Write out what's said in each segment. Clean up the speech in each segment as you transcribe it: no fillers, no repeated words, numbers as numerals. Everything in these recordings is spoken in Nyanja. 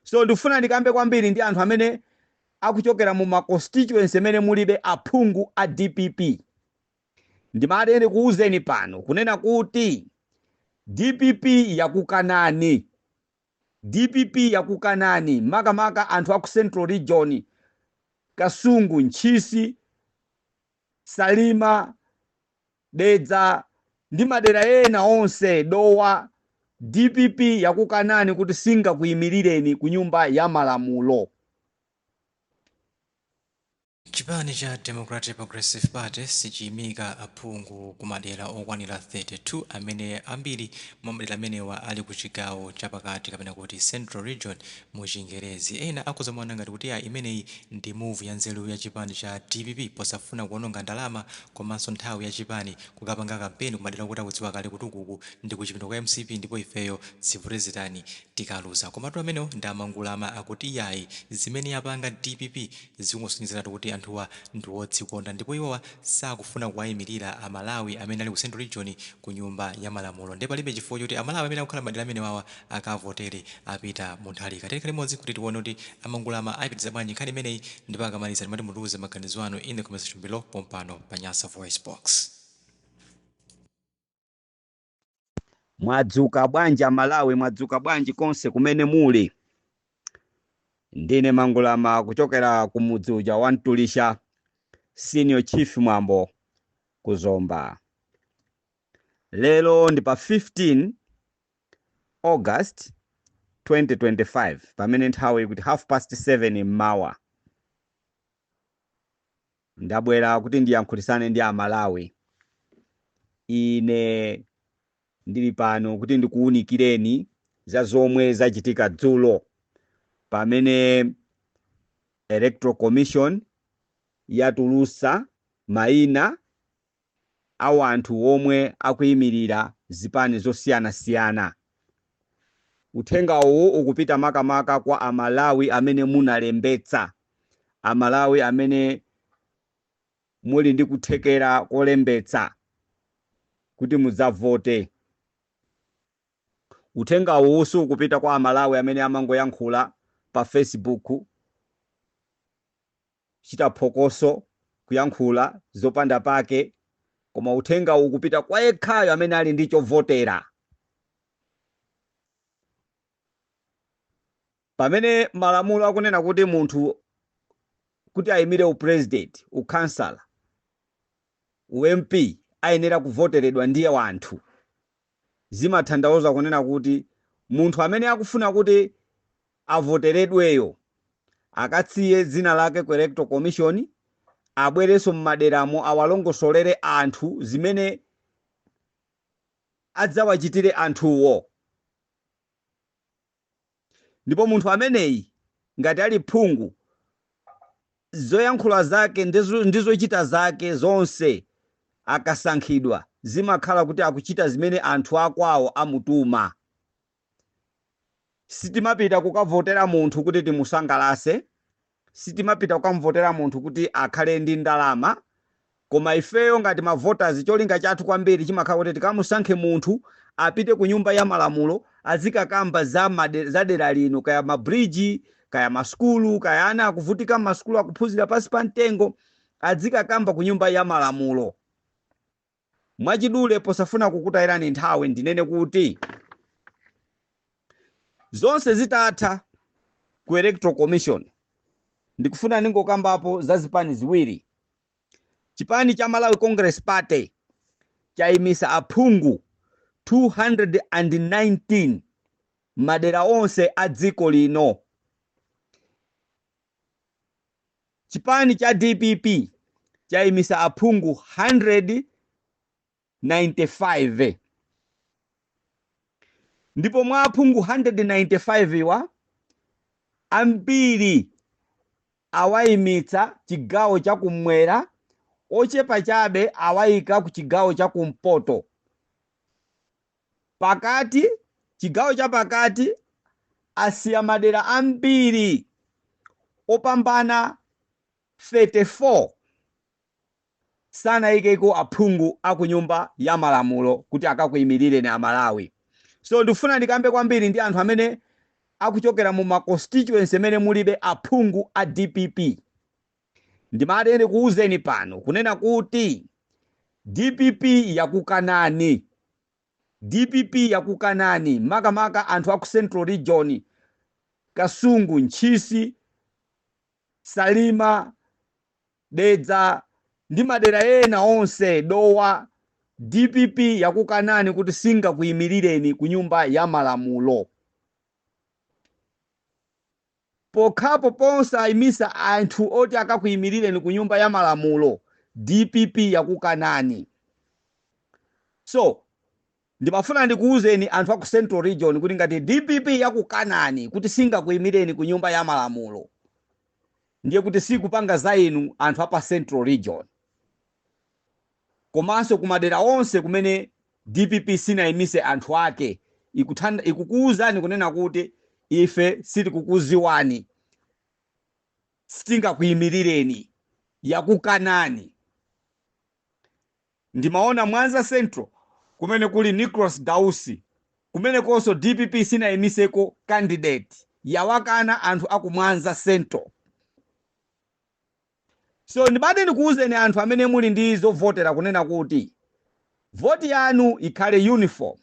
So ndikufuna ndikambe kwambiri ndi anthu amene akuchokera mu ma constituency amene mulibe aphungu a DPP. Ndimati ndikuwuzeni pano kunena kuti DPP yakukanani. DPP yakukanani, makamaka anthu aku Central Region, Kasungu, Ntchisi, Salima, Dedza ndi madera ena onse, Dowa. DPP yakukanani kuti singakuyimirireni ku Nyumba ya Malamulo. Chipani cha Democratic Progressive Party sichiyimika aphungu ku madera okwanira 32 amene ambiri mwa madera amenewa ali ku chigawo chapakati kapena kuti Central Region mu chingerezi. Ena akhoza kumaona ngati kuti ayi, imeneyi ndi move ya nzeru ya chipani cha DPP posafuna kuononga ndalama komanso nthawi ya chipani kukapanga kampeni kumadera okuti akudziwa kale kuti ukuku ndi kuchipinda kwa MCP ndipo ifeyo zivute zitani tikaluza. Komatu amenewo ndi a Mangulama, akuti iyayi, zimene yapanga DPP zikungosonyezeratu kuti anthuwa ndi odzikonda ndipo iwowa sakufuna kuwayimirira a Malawi amene ali ku Central Region ku Nyumba ya Malamulo, ndiye palibe chifukwa choti a Malawi amene akukhala m'madera amenewawa akavotere a Peter Mutharika. Tikhale limodzi kuti tione kuti a Mangulama ayipitiriza bwanji nkhani imeneyi, ndipo akamaliza timati mutiuze maganizo anu in the comment section below pompano pa Nyasa Voice Box. Mwadzuka bwanji Amalawi? Mwadzuka bwanji konse kumene muli? Ndine Mangulama kuchokera ku mudzi uja wa Mtulisha, Senior Chief Mwambo ku Zomba. Lero ndi pa 15 August 2025, pamene nthawi ikuti half past 7 mmawa. Ndabwera kuti ndiyankhulisane ndi Amalawi. Ine ndili pano kuti ndikuwunikireni za zomwe zachitika dzulo pamene Electoral Commission yatulusa mayina a wanthu omwe akuyimirira zipani zosiyanasiyana. Uthenga uwu ukupita makamaka kwa Amalawi amene munalembetsa, Amalawi amene muli ndi kuthekera kolembetsa kuti mudzavote. Uthenga uwu sukupita kwa Amalawi amene amangoyankhula pa Facebook, kuchita phokoso, kuyankhula zopanda pake, koma uthenga uwu ukupita kwa yekhayo amene ali ndi chovotera. Pamene malamulo akunena kuti munthu kuti ayimire upresident, ukhansala, uMP ayenera kuvoteredwa ndiye wanthu, zimatanthauza kunena kuti munthu amene akufuna kuti avoteredweyo akatsiye dzina lake ku Electoral Commission, abwerenso m'maderamo, awalongosolere anthu zimene adzawachitire anthuwo. Ndipo munthu ameneyi ngati ali phungu, zoyankhula zake ndi zochita zake zonse akasankhidwa zimakhala kuti akuchita zimene anthu akwawo amutuma. Sitimapita kukavotera munthu kuti timusangalase, sitimapita kukamvotera munthu kuti akhale ndi ndalama, koma ifeyo ngati ma voters cholinga chathu kwambiri chimakhala kuti tikamusankhe munthu apite ku Nyumba ya Malamulo, azikakamba za dera lino, kaya mabridge, kaya masukulu, kaya ana akuvutika m'masukulu, akuphunzira pansi pa mtengo, azikakamba ku Nyumba ya Malamulo. Mwachidule, posafuna kukutayirani nthawi, ndinene kuti zonse zitatha ku Electoral Commission, ndikufuna ndingokambapo za zipani ziwiri. Chipani cha Malawi Congress Party chayimisa aphungu 219 madera onse a dziko lino. Chipani cha DPP chayimisa aphungu 195, ndipo mwa aphungu 195 iwa, ambiri awayimitsa chigawo chakummwera, ochepa chabe awayika ku chigawo chakumpoto. Pakati, chigawo chapakati, asiya madera ambiri opambana 34 sanayikeko aphungu aku Nyumba ya Malamulo kuti akakuyimirireni Amalawi. So ndikufuna ndikambe kwambiri ndi anthu amene Akuchokera mu ma constituency amene mulibe aphungu a DPP. Ndimati ndikuwuzeni pano kunena kuti DPP yakukanani. DPP yakukanani, makamaka anthu aku Central Region, Kasungu, Ntchisi, Salima, Dedza ndi madera ena onse, Dowa. DPP yakukanani kuti singakuyimirireni ku Nyumba ya Malamulo. Pokhapo posayimisa anthu oti akakuyimirireni ku Nyumba ya Malamulo, DPP yakukanani. So ndimafuna ndikuwuzeni anthu aku Central Region kuti ngati DPP yakukanani kuti singakuyimireni ku Nyumba ya Malamulo, ndiye kuti sikupanga za inu anthu apa Central Region. Komanso kumadera onse kumene DPP sinayimise anthu ake, ikukuwuzani kunena kuti ife sitikukuziwani, sitingakuyimirireni, yakukanani. Ndimaona Mwanza Central kumene kuli Nicholas Dausi, kumenekonso DPP sinayimiseko candidate, yawakana anthu aku Mwanza Central. So ndimati ndikuwuzeni anthu amene muli ndi zovotera kunena kuti voti yanu ikhale uniform.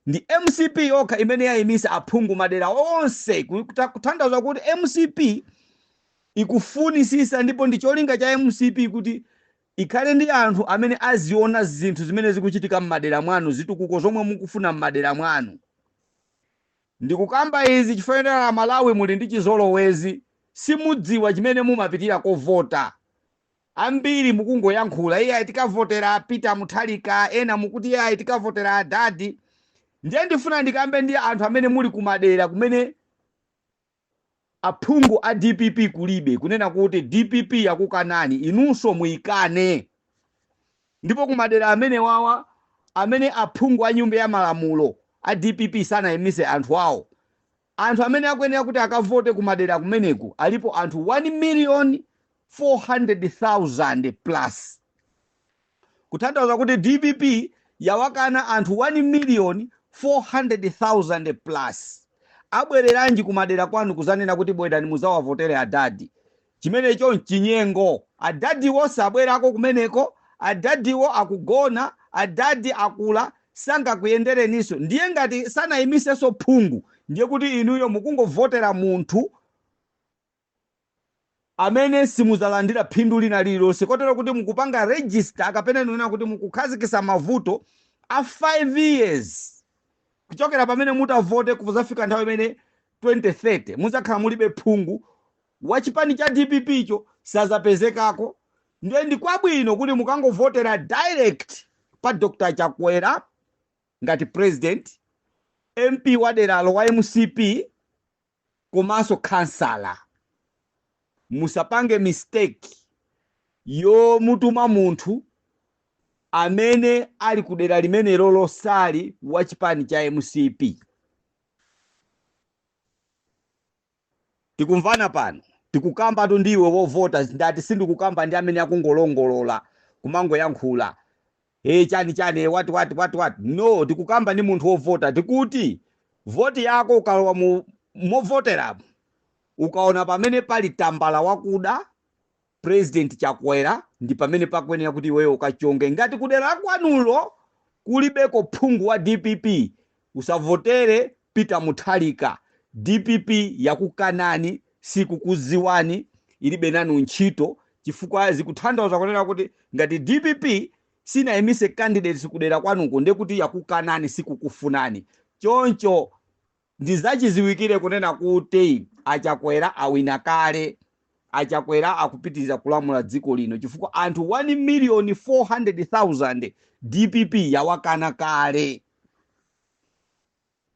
Ndi MCP yokha imene yayimisa aphungu madera onse, kutanthauza kuti MCP ikufunisisa ndipo ndi cholinga cha MCP kuti ikhale ndi anthu amene aziona zinthu zimene zikuchitika m'madera mwanu, zitukuko zomwe mukufuna m'madera mwanu. Ndikukamba izi chifukwa Malawi muli ndi chizolowezi, simudziwa chimene mumapitira kovota. Ambiri mukungoyankhula, iye tikavotera Peter Mutharika, ena mukuti iye tikavotera adadi. Ndiye ndifuna ndikambe ndi anthu amene muli kumadera kumene aphungu a DPP kulibe, kunena kuti DPP yakukanani, inunso muyikane. Ndipo kumadera amene wawa amene aphungu a Nyumba ya Malamulo a DPP sanayimise anthu awo, anthu amene akuyenera kuti akavote kumadera kumeneku alipo anthu 1 million 400,000 plus, kutanthauza kuti DPP yawakana anthu 1 million 400,000 plus. Abwereranji kumadera kwanu kuzanena kuti bwerani muzawavotere adadi? Chimenecho nchinyengo. Adadiwo sabwerako kumeneko, adadiwo akugona, adadi akula, sangakuyendereninso. Ndiye ngati sanayimisenso phungu, ndiye kuti inuyo mukungovotera munthu amene simuzalandira phindu lina lililonse, kotero kuti mukupanga register kapena nena kuti mukukhazikisa mavuto a 5 years kuchokera pamene mutavote kuzafika nthawi imene 2030 muzakhala mulibe phungu wa chipani cha DPP cho, sazapezekako. Ndiye ndi kwabwino kuti mukangovotera direct pa Dr Chakwera ngati president, MP wa deralo wa MCP komanso kansala. Musapange mistake yomutuma munthu amene ali kudera limenelo losali wa chipani cha MCP. Tikumvana pano? Tikukambatu ndiwe wovota. Ndati sindikukamba ndi amene akungolongolola, kumangoyankhula, hey, chani chani, what what what what. No, tikukamba ndi munthu wovota. Tikuti voti yako ukalowa mu movoteramu, ukaona pamene pali tambala wakuda, President Chakwera, ndi pamene pakuyenera kuti iweyo ukachonge. Ngati kudera kwanulo kulibeko phungu wa DPP, usavotere Peter Mutharika. DPP yakukanani, sikukuziwani, ilibe nanu ntchito, chifukwa zikutanthauza kunena kuti ngati DPP sinayimise candidates kudera kwanuko, ndiye kuti yakukanani, sikukufunani. Choncho ndizachiziwikire kunena kuti Achakwera awina kale, Achakwera akupitiriza kulamula dziko lino, chifukwa anthu 1 million 400,000 DPP yawakana kale.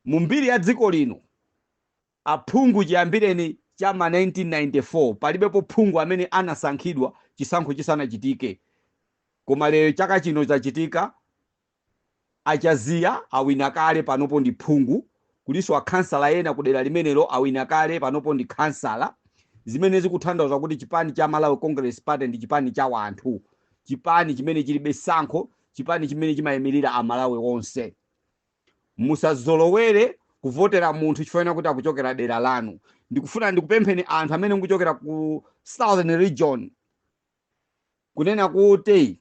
Mu mbiri ya dziko lino, aphungu chiyambireni cha ma 1994 palibepo phungu amene anasankhidwa chisankho chisanachitike, koma lero chaka chino chachitika. Achaziya awina kale, panopo ndi phungu. Kulinso akhansala ena kudera limenelo awina kale, panopo ndi khansala, zimene zikutanthauza kuti chipani cha Malawi Congress Party ndi chipani cha wanthu, chipani chimene chilibe sankho, chipani chimene chimayimirira Amalawi onse. Musazolowere Kuvotera munthu chifukwa kuti akuchokera dera lanu. Ndikufuna ndikupempheni anthu amene mukuchokera ku Southern Region kunena kuti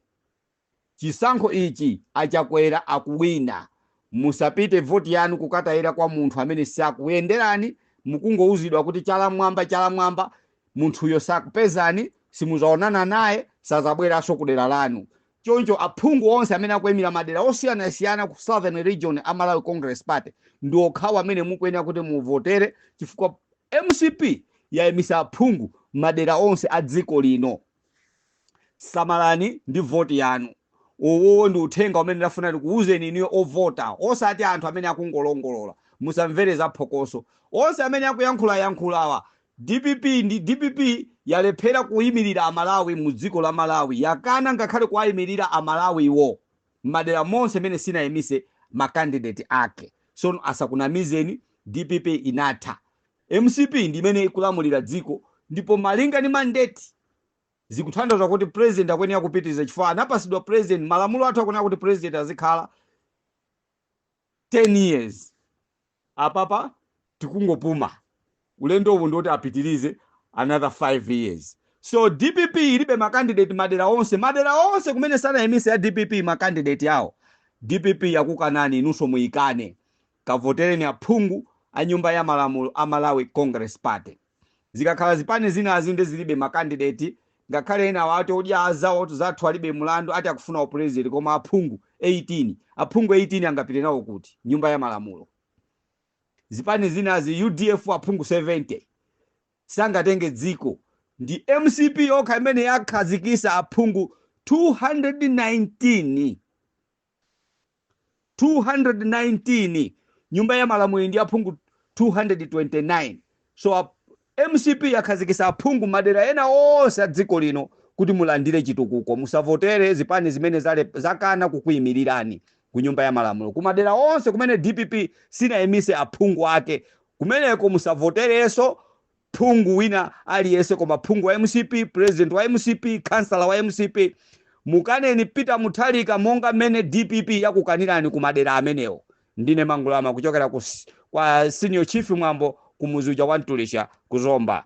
chisankho ichi aChakwera akuwina. Musapite voti yanu kukatayira kwa munthu amene sakuyenderani. Mukungouzidwa kuti chala mwamba, chala mwamba, munthuyo sakupezani, simuzaonana naye, sazabweranso ku dera lanu. Choncho aphungu onse amene akuyimira madera osiyanasiyana ku Southern Region a Malawi Congress Party ndi okhawo amene mukuyenera kuti muvotere, chifukwa MCP yayimisa aphungu madera onse a dziko lino. Samalani ndi voti yanu. Uwowo ndi uthenga umene ndafuna ndikuwuzeni inuyo ovota, osati anthu amene akungolongolola. Musamvere za phokoso onse amene akuyankhula yankhulawa. DPP ndi DPP yalephera kuyimirira Amalawi mu dziko la Malawi, yakana ngakhale kuwayimirira Amalawiwo madera monse mene sinayimise makandidate ake. Sono asakunamizeni, DPP inatha. MCP ndi imene ikulamulira dziko, ndipo malinga ndi mandate zikutanthauza kuti president akuyenera kupitiriza, chifukwa anapasidwa president. Malamulo athu akunena kuti president azikhala 10 years. Apapa tikungopuma, ulendo uwu ndoti apitirize another 5 years. So DPP ilibe makandidate madera onse. Madera onse kumene sanayimise ya DPP makandidate yawo, DPP yakukanani, inunso muyikane. Kavotereni aphungu a nyumba ya malamulo a Malawi Congress Party. Zikakhala zipani zinazi ndi zilibe makandidate, ngakhale ena ati odya azawo zathu alibe mulandu, ati akufuna upresident, koma aphungu 18, aphungu 18 angapite nawo kuti nyumba ya malamulo? Zipani zinazi, UDF aphungu 70, sangatenge dziko. Ndi MCP yokha imene yakhazikisa aphungu 219, 219. Nyumba ya malamulo ndi aphungu 229. So MCP yakhazikisa aphungu madera ena onse a dziko lino kuti mulandire chitukuko. Musavotere zipani zimene zakana kukuyimirirani ku nyumba ya malamulo. Kumadera onse kumene DPP sinayimise aphungu ake, kumeneko musavoterenso phungu wina aliyense koma phungu wa MCP, president wa MCP, kansala wa MCP. Mukaneni Peter Mutharika monga mmene DPP yakukanirani ku madera amenewo. Ndine Mangulama kuchokera kwa Senior Chief Mwambo kumuzi uja wa Mtulisha ku Zomba.